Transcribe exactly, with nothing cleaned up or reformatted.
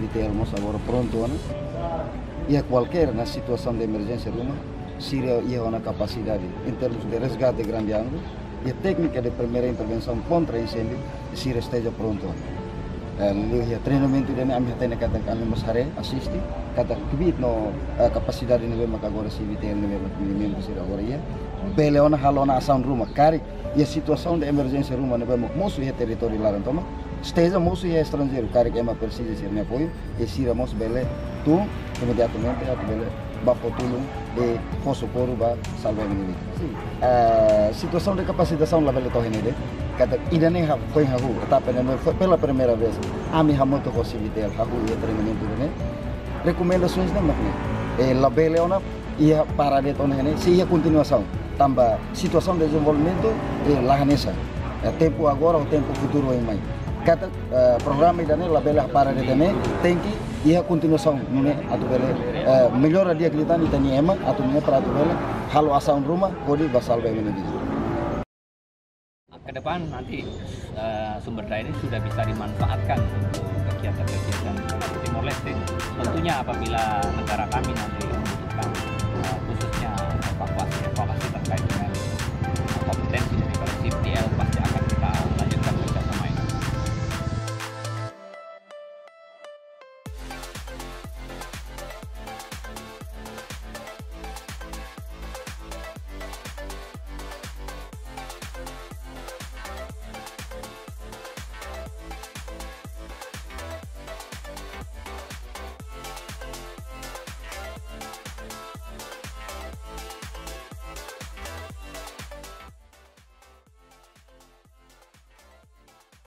Ita mós agora prontu ona. Iha kualkér ona situasaun de emerjénsia ruma, sira iha ona kapasidade em termos de resgate grande ángulo, iha téknika de primeira intervensaun kontra insêndiu, sira esteja prontu ona. Eh, liuliu iha treinamentu ida-ne'e ami hatene katak ami mós haree, asiste, katak kbiit no, eh, kapasidade ne'ebé maka agora CVTL ne'ebé maka membru sira agora iha, bele ona halo ona asaun ruma, karik iha situasaun de emerjénsia ruma ne'ebé maka mosu iha territóriu laran tomak, esteja mosu iha estranjeiru, karik ema presiza sira-nia apoiu, e sira mós bele tun imediatamente atu bele bá fó tulun e fó sokorru ba salva ema nia vida. Sin. Ah, situasaun de kapasitasaun labele to'o iha ne'e de'it, katak ida-ne'e ha-, foin hahú, etapa ne'e foin pela primeira vez ami hamutuk ho CVTL hahú iha treinamentu ida-ne'e. Rekomendasoens ne'e mak ne'e. E labele ona iha para de'it ona iha ne'e, sei iha kontinuasaun. Tanba situasaun dezenvolvimentu, eh, la hanesan. Eh, tempu agora ou tempu futuru oin mai. Katak, eh, programa ida-ne'e labele para de'it ne'e, tenke iha kontinuasaun, nune'e atu bele, eh, mellora di'ak liután ita-nia ema, atu nune'e para atu bele halo asaun ruma, hodi bá salva ema nia vida. Ke depan nanti, eh, sumber daya ini sudah bisa dimanfaatkan untuk kegiatan-kegiatan Timor Leste. Tentunya apabila negara kami nanti